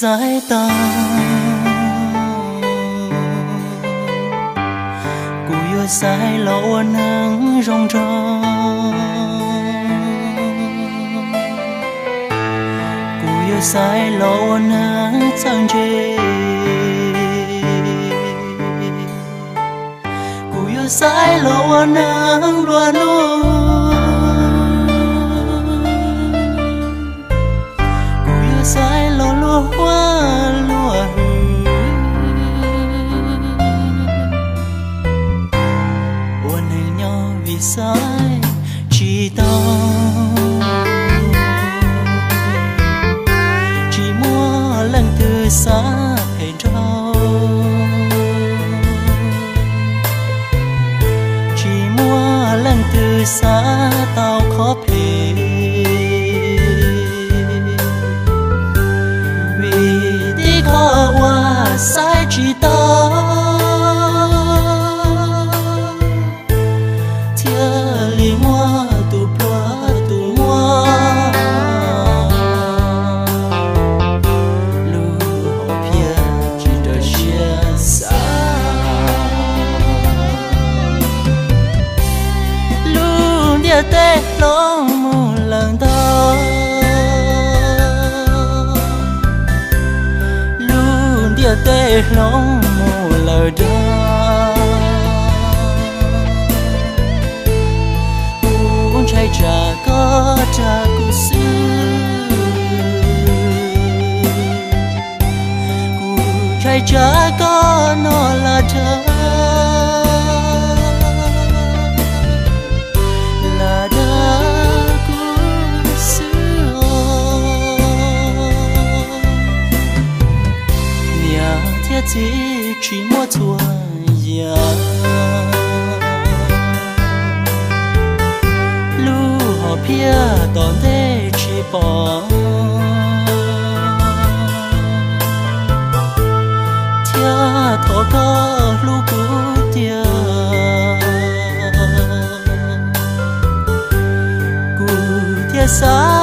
Xaiv tau, kuv yuav xaiv los ua neeg zoo nraug. Kuv yuav xaiv los ua neeg txawj ntse. Kuv yuav xaiv los ua neeg nplua nuj. Kuv yuav xaiv los luag huab luag hwm. Ua neeg nyob vim xaiv tsis tau, tsis muaj leej twg xav phem nraug. Tsis muaj leej twg xav tau qhov phem, vim tib qho uas xaiv tsis tau, thiaj li muaj tus pluag tus muaj lub hom phiaj tsis raws siab xav. Lub ntiaj teb hloov mus lawm ntau, lub ntiaj teb hloov mus lawm dag. Kuv ntshai tsam koj dag kuv xwb, kuv ntshai tsam koj noj lam dag, lam dag kuv xwb os. Niam thiab txiv tsis muab txhua yam, lub hom phiaj tom ntej tsis pom, thiab thov koj hlub kuv tiag, kuv thiaj xav